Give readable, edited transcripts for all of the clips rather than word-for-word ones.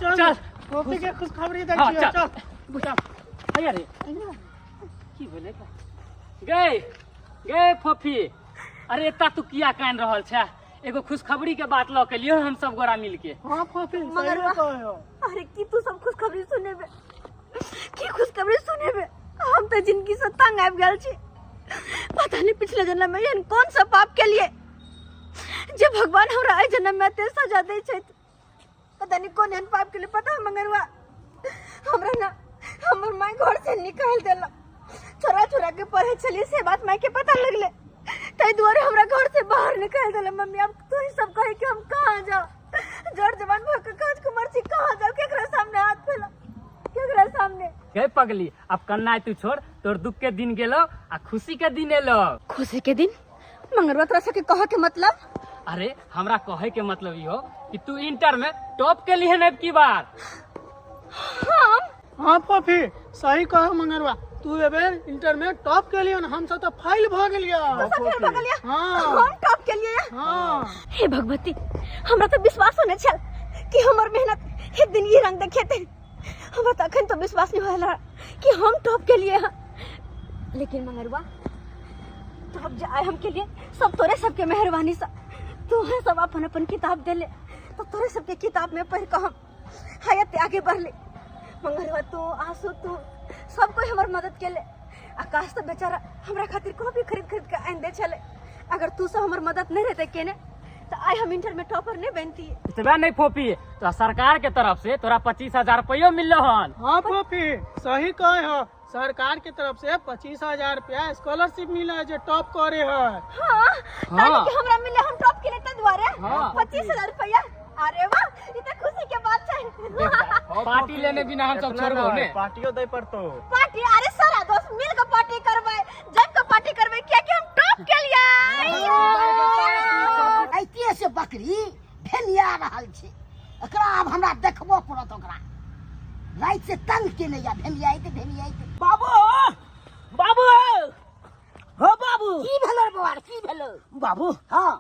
चल चल। फोफी के खुशखबरी दै हाँ, छियै चल। चल चल हैया रे की भेलै गए गए फोफी अरे एता तू किया कान रहल छै एगो खुशखबरी के बात लऽ के लियो हम सब गोरा मिल के हाँ फोफी मगर सही वाह। कहो अरे की तू सब खुशखबरी सुनेबे की खुशखबरी सुनेबे हम तो जिंदगी से तंग आबि गेल छी पता नहीं पिछले जन्म में एहन कौन सा पाप के लिए जे भगवान हमरा एहि जन्म में एते सजा दै छथि पता नहीं कौन एहन पाप के लिए पता है मंगरुआ हमरा ना हमर माय घर से निकाल देला छोरा छोरा के पढ़े छलिए से बात माय के पता लगले ताहि दुआरे हमरा घर से बाहर निकाल देला मम्मी अब तू ही सब कहे कि हम कहाँ जाओ जड़ जवान भऽ के काज कुमार छी कहाँ जाओ केकरा सामने हाथ फैला केकरा सामने गए पगली अब कन्ना तू छोड़ तोर दुख के दिन गेलो आ खुशी के दिन एलो खुशी के दिन मंगरुआ तोरा सबके कह के मतलब अरे हमरा कहे के मतलब ई हो कि तू इंटर में टॉप के लिए अब की बार हम हाँ फोफी सही कहो मंगरवा तू एबेर इंटर में टॉप के लिए हम सब तो फाइल भ गेलियो तो सब फेल भऽ गेलियै हाँ। हम टॉप के लिए हाँ हे भगवती हमरा तो विश्वास होने छल कि हमर मेहनत एक दिन ई रंग देखेते हमरा तो अखन तो विश्वास नहीं होला कि हम टॉप के लिए हैं लेकिन मंगरुआ टॉप जे आए हम के लिए सब तोरे सबके मेहरबानी सा तू सब अपन अपन किताब देले तो तोरे सबके किताब में पढ़ के हम हयात आगे बढ़ले मंगरुआ तू आंसू तू सब कोई हमर मदद केले आकाश तो बेचारा हमरा खातिर कॉपी खरीद खरीद के आनि दे छले अगर तू सब हमर मदद नहीं रहते केने तो आइ हम इंटर में टॉपर नहीं बनती इतबे नहीं फोपी तो सरकार के तरफ से तोरा 25,000 रुपयो मिललो हन हाँ फोफी सही कहे हो सरकार के तरफ से 25,000 रुपया स्कॉलरशिप मिला है जो टॉप करे है हाँ हाँ। ताकि हमरा मिले हम टॉप के लेते द्वारे हाँ। 25,000 रुपया अरे वाह ये तो खुशी के बात है पार्टी लेने बिना हम सब इतना छोड़बो नहीं, ने पार्टियो दे पड़तो पार्टी अरे सारा दोस्त मिल के पार्टी करबै जब के पार्टी करबै किया कि हम टॉप के लिए ऐतिये से बकरी भेनिया रहल छै एकरा आब हमरा देखबो पड़त ओकरा राति से तंग केने या भेनियाइत भेनियाइत बाबू बाबू हो बाबू की भेलो रे बौआ की भेलो बाबू हाँ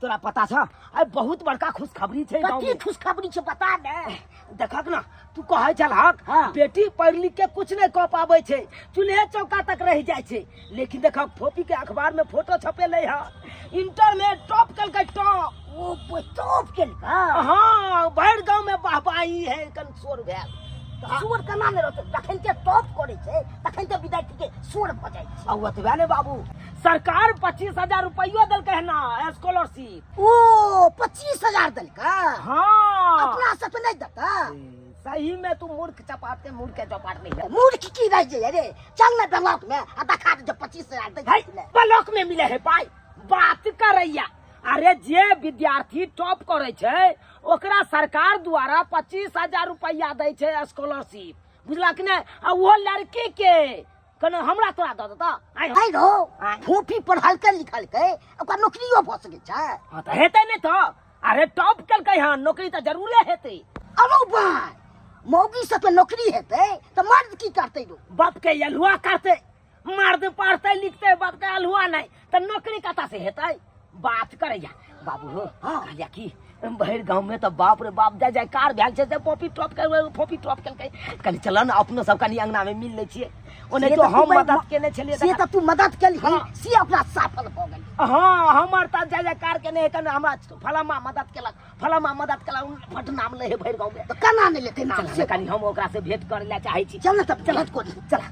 तोरा पता छ आइ बहुत बड़का खुशखबरी छै गाँव कथी में। खुशखबरी छै बता ने देखक ना तू कहै छलहक हाँ। बेटी पढ़ लिख के कुछ नहीं कह पाबै छै चूल्हे चौका तक रह जाइ छै लेकिन देखक फोपी के अखबार में फोटो छपेले है इंटर में टॉप केलकै टॉप ओ टॉप केलका हाँ भरि गाँव में वाहवाही है कन शोर भेल तऽ सुअर केना नहि रहतै जखन के टॉप करै छै तखन तऽ विद्यार्थी के सुअर भऽ जाइ छै आ ओतबे ने बाबू सरकार 25,000 रुपयो देलकै है ना स्कॉलरशिप ओ 25,000 देलका हाँ अपना सबके नहि देता सही में तू मूर्ख चपाट के मूर्ख के चपाट नहीं है मूर्ख की रह जाइए रे चल ना ब्लॉक में आ देखा दे 25,000 दै है, छै ब्लॉक में मिले है पाई बात करैया अरे जे विद्यार्थी टॉप करे छै ओकरा सरकार द्वारा 25,000 रुपया दै छै स्कॉलरशिप बुझला कि नहि आ वो लड़की के कनो हमरा तोरा दऽ देता आइ आइ रो आँय। फोफी पढ़लकै लिखलकै ओकरा नौकरियो भऽ सकै छै हाँ तऽ हेतै नहि तऽ अरे टॉप केलकै हँ नौकरी तऽ जरूरे हेतै अरो बाय मौगी सबके नौकरी हेतै तऽ मर्द की करतै रो बाप के अल्हुआ करतै मर्द पढ़तै लिखतै बाप के अल्हुआ नहि तऽ नौकरी कतऽ से हेतै बात करैया बाबू हो हाँ। कहलिया की भरि गाँव में तऽ बाप रे बाप जय जयकार भेल छै से पॉपी टॉप के फोपी टॉप केलकै कनि चल ने अपनो सब कनि अंगना में मिल लै छियै ओने से तो तऽ तू हम मदद केने छलियै से तऽ तू मदद केलही हाँ। से ओकरा सफल भऽ गेलै हाँ हमर तऽ जय जयकार केने कने हमरा फलामा मदद केलक फलामा मदद केलक फट नाम लै है भरि गाँव में तऽ केना नहि लेतै नाम चल से कनि हम ओकरा से भेंट करै लए चाहै छी चल ने तब चलत कोनी चला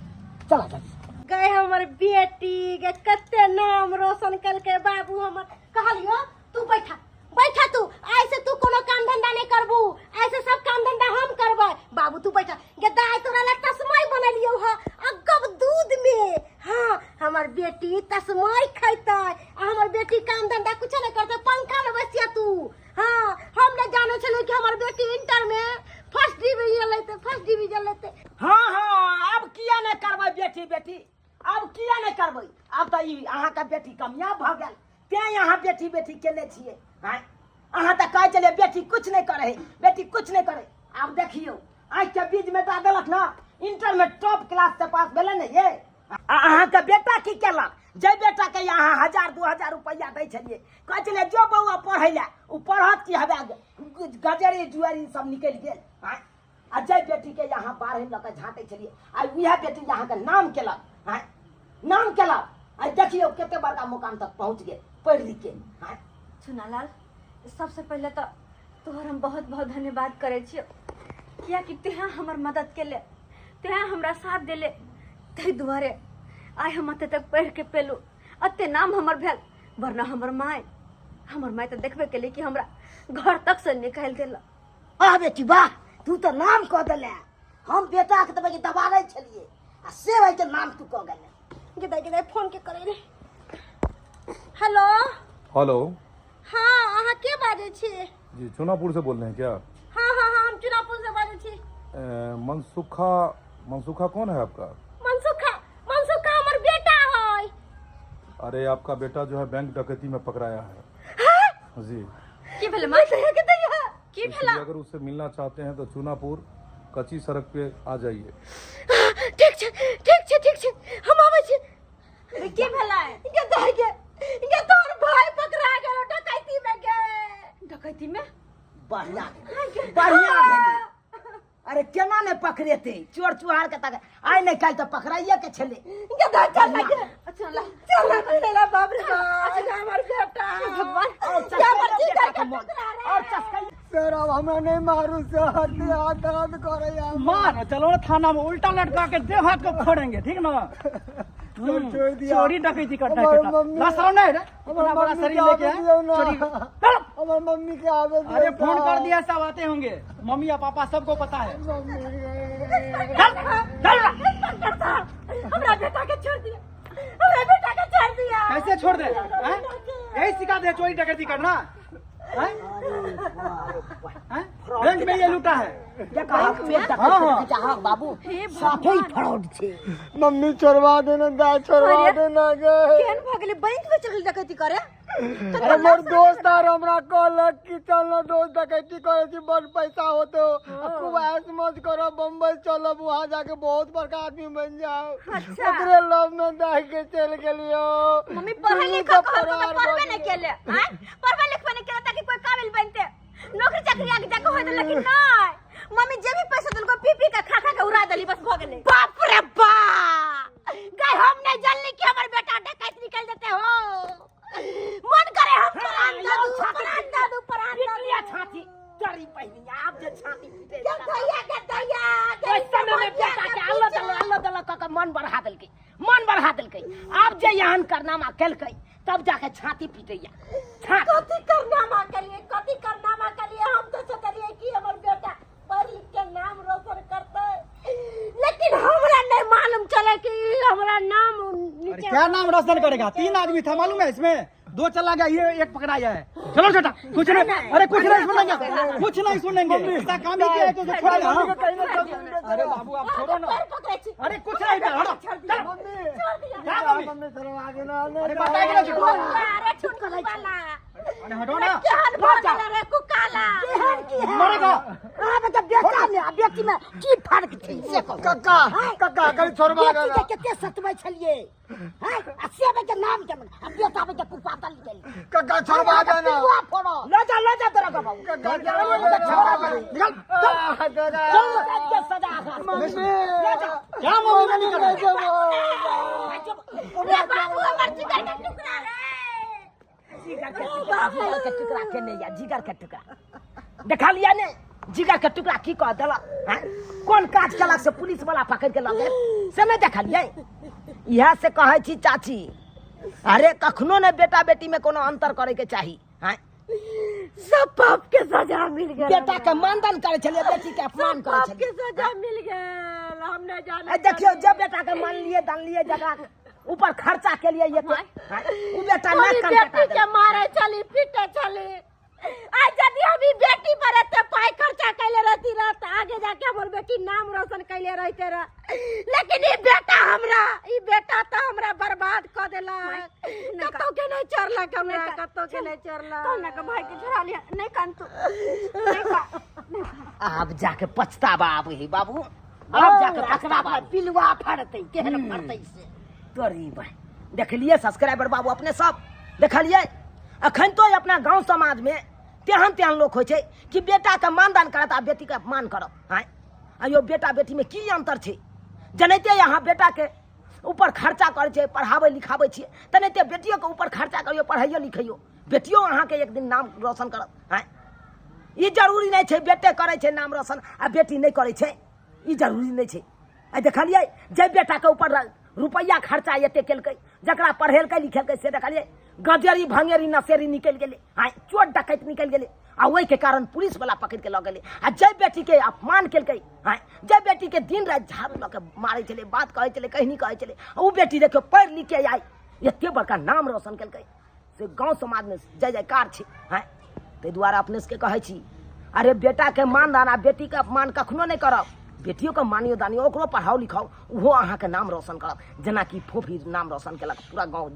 चला चला गए हमर बेटी गे कते नाम रोशन कलकै बाबू हमर कहलियो तू बैठा बैठा तू आइ से तू कोनो काम धंधा नहीं करबू आइ से सब काम धंधा हम करबै बाबू तू बैठा गे दाय तोरा ला तस्मई बनेलियो ह अगब दूध में हाँ हमर बेटी तस्मई खैतै आ हमर बेटी काम धंधा कुछ नहीं करतै पंखा में बैसिया तू हाँ हम नहीं जाने छलियै कि हमर बेटी इंटर में फर्स्ट डिवीजन लेतै फर्स्ट डिवीजन लेतै हाँ हाँ अब किया नहीं करबै बेटी बेटी अब किया नहीं करबै आब तऽ ई अहाँके बेटी कामयाब भऽ गेल तें अहाँ बेटी बेटी केने छियै आँय अहाँ तऽ कहै छलियै बेटी कुछ नहि करै है बेटी कुछ नहि करै आब देखियौ आँखिके बीज मेटा देलक ने इंटर में टॉप क्लास से पास भेलै ने ये आ अहाँके बेटा की केलक जे बेटा के यहाँ 1000 2000 रुपैआ दै छलियै, कहै छलियै जो बौआ पढ़ै लए, ओ पढ़त कि हवे गजरी जुआरी सब निकलि गेल। आँय, आ जे बेटी के यहाँ बाढ़ि लऽ कऽ झाँटै छलियै, आइ उएह बेटी अहाँके नाम केलक। आँय, नाम केलक, आइ देखियौ कते बड़का मुकाम तक पहुँच गेल पढ़ि लिख के। आँय चुनालाल, सबसे पहिले तऽ तोहर हम बहुत बहुत धन्यवाद करै छियौ, कियाकि तेहाँ हमर मदद केले, तेहाँ हमरा साथ देले, ताहि दुआरे आइ हम एते तक पढ़ि के पेलू, एते नाम हमर भेल। वरना हमर माय, हमर माय तऽ देखबे केली कि हमरा घर तक से निकालि देलक। वाह बेटी वाह, तू तऽ नाम कऽ देले। हम बेटा के दबाई दबारै छलियै आ से भाई के नाम तू कऽ गेले। गे दाइ, गे दाइ, फोन के करै रे। हेलो। हेलो। हाँ, अहाँ के बाजै छी? जी, चुनापुर से बोल रहे हैं क्या? हाँ हाँ हाँ, हम चुनापुर से बाजै छी। मनसुखा, मनसुखा कौन है आपका? मनसुखा, मनसुखा हमर बेटा है। अरे आपका बेटा जो है बैंक डकैती में पकड़ाया है। जी। की भेलै माय? के दैया की इसलिए भेला? अगर उससे मिलना चाहते हैं तो चूनापुर कच्ची सड़क पे आ जाइए। ठीक छै, ठीक छै, ठीक छै, हम आबै छी। की भेलै? गे दाइ गे, गे तोहर भाई पकड़ा गेल डकैती में गे। डकैती में? बढ़िया बढ़िया भेलै। अरे केना नहि पकड़ेतै चोर चुहार के? तक आइ नहि काल्हि तऽ पकड़ाइए के छलै। गे दाइ चल ना गे, अच्छा ला चल ना मिले। बाप रे बाप, हमर बेटा, भगवान। और क्या हमर चस्कैया जिगर बेटा के के मन टुकड़ा रे। और चस्कैया। सर, अब हमरा नहीं मारू सर, हाथ दर्द करे। मार, चलो ना थाना में, उल्टा लटका के देह हाथ को फोड़ेंगे, ठीक ना? सर, छोड़ दिया। चोरी डकैती करता है हमार बेटा। मम्मी- ला शर्म नहीं रे, हमार इतना बड़ा मम्मी शरीर के लेके आवे दियौ ना। चोरी चलो। हमार मम्मी के आवे दियौ अरे फोन सर। कर दिया, सब आते होंगे, मम्मी या पापा सबको पता है। मम्मी। चल चल ना। इंस्पेक्टर साहब, हमरा बेटा के छोड़ दिया, हमरा बेटा के छोड़ दिया। कैसे छोड़ दे हैं? यही सिखा दे चोरी डकैती करना हैं? हैं? बैंक में ये लूटा है। बैंक में हाँ, हाँ। चाहक बाबू साफे ही फ्रॉड छै। मम्मी छोड़वा देना दाय, छोड़वा अरे। देना गे। केहन भऽ गेलै, बैंक में चल डकैती करे? अरे मोर दोस्त आर हमरा कहलक कि चल ना दोस्त, डकैती करे छी, बड़ पैसा होतो आ खूब ऐश मौज करब, बम्बई चलब, वहाँ जाके बहुत बड़का आदमी बन जाओ। अच्छा। ओकरे लव में दाय के चल गेलियो। मम्मी पढ़े दुनू लिखे के कहल तो फरार पढ़बे भऽ नहीं गेलै। केले। आँय, पढ़बे लिखबे नहीं केले ताकि कोई काबिल बनते, नौकरी चाकरी आगे जाके होते, लेकिन नहीं, मम्मी जे भी पैसा देलको पी पी के खा खा के उड़ा देली, बस भऽ गेलै। बाप रे बाप, गए हम नहीं जानली कि हमर बेटा डकैत निकल जेते हो। मन करे हम प्राण दे दू, प्राण दे दू, प्राण दे पीट लिया दू। छाती तोरी बहिनी, आब जे छाती पीटे। के दैया, के दैया, के ओहि समय में बेटा के अल्लो दल्लो अल्लो दल्लो कऽ के मन बढ़ा देलकै, मन बढ़ा देलकै। आब जे एहन करनामा केलकै तब जाके छाती पीटैया छाती। कथी करनामा करिए, कथी करनामा करिए? हम तो सोचलिए कि हमर बेटा पढ़ लिख के नाम रोशन करते, लेकिन हमरा नहीं मालूम चले कि हमरा नाम अरे नीचे। क्या नाम रोशन करेगा? तीन आदमी था मालूम है, इसमें दो चला गया, ये एक पकड़ा गया है। चलो बेटा, कुछ नहीं, अरे कुछ नहीं सुनेंगे, कुछ नहीं सुनेंगे। ऐसा काम ही किया है तो छोड़ेगा हम? अरे बाबू, आप छोड़ो ना। पैर पकड़े छी। अरे कुछ नहीं, हटो, चलो। मम्मी। क्या मम्मी? मम्मी छोड़वा देना। अरे बताएगा ना छोड़ो। अरे छुटकुला वाला। अरे हटो ना। केहन भऽ गेल रे कुकाला? केहन की है? मरेगा। अहाँ के बेटा में आ बेटी में की फर्क छै से कहू। कक्का, कक्का कहीं छोड़वा बेटी देना। के कते सतबै छलियै हैं, आ से के नाम के आ बेटा के कुपातल गेल। कक्का छोड़वा देना। पिलुआ फोड़ो। लऽ जा, लऽ जा तोरा के बाबू। कक्का छोड़वा देना। निकल। आह, दादा। चल के सजा खा। मम्मी। क्या मम्मी मम्मी कर रहे हो? रे बाबू, हमर जिगर के टुकड़ा रे। जिगर के टुकड़ा, जिगर के टुकड़ा के नहीं या जिगर के टुकड़ा देखा लिया ने? जिगर के टुकड़ा की कह देलक हैं? कोन काज केलक से पुलिस वाला पकड़ के लऽ गेल से नहि देखलियै? इएह से कहै छी चाची, अरे कखनो ने बेटा बेटी में कोनो अंतर करे के चाही हैं? सब पाप के सजा मिल गेल। बेटा के मानदन करे छलियै, बेटी के अपमान सब करे पाप के छलियै। सजा मिल गेल, हम नहीं जाने। आ देखियौ, जे बेटा के मानलियै दानलियै, जकरा ऊपर खर्चा के लिए ये तो उ बेटा हम नाक ई कान बेटी कटा के देलक। मारे छली, पीटे छली। आज यदि हम ई बेटी पर एते पाई खर्चा कैले रहती रह त आगे जाके हमर बेटी नाम रोशन कैले रहते रह, लेकिन ई बेटा हमरा, ई बेटा त हमरा बर्बाद क देलक। कतौ के नहीं चढ़लक हमरा, कतौ के नहीं चढ़लक। कौन का भाई के छोड़ा लिया? नहीं कान तू, नहीं कान। आब जाके पछतावा आबै है बाबू, आब जाके पछतावा आबै। पिलुआ फड़तै, केहन फड़तै से। तोरी भाई, देखलियै सब्सक्राइबर बाबू अपने सब देखलियै अखन तो अपना गाँव समाजमे तेहन तेहन लोक होइ छै कि बेटाके मानदान करत आ बेटीके अपमान करत। आँय आयो, बेटा बेटीमे की अन्तर छै? जनैते अहाँ बेटाके ऊपर खर्चा करै छै, पढ़ाबै लिखाबै छियै, तेनाहिते बेटियोके ऊपर खर्चा करियौ, पढ़ैयौ लिखैयौ, बेटियो अहाँके एक दिन नाम रोशन करत। आँय, ई जरूरी नहि छै बेटे करै छै नाम रोशन आ बेटी नहि करै छै, ई जरूरी नहि छै। आ देखलियै जे बेटाके ऊपर रुपैआ खर्चा एते केलकै, जकरा पढ़ेलकै लिखेलकै, से देखलियै गजेरी भंगेरी नशेरी निकलि गेलै, आँय चोर डकैत निकलि गेलै, आ ओहिके कारण पुलिसवला पकड़िके लऽ गेलै। आ जाहि बेटीके अपमान केलकै, आँय जाहि बेटीके दिन राति झाड़ू लऽ के मारै छलै, बात कहै छलै, कहिनी कहै छलै, ओ बेटी देखियौ पढ़ि लिखके आइ एते बड़का नाम रोशन केलकै, से गाँव समाजमे जय जयकार छै। आँय, ताहि दुआरे अपने सबके कहै छी, अरे बेटाके मानदान आ बेटीके अपमान कखनो नहि करब। बेटियोके मानियो दानियो, ओकरो पढ़ाओ लिखाओ, ओहो अहाँके नाम रोशन करत, जेनाकि फोफी नाम रोशन केलक पूरा गाँव।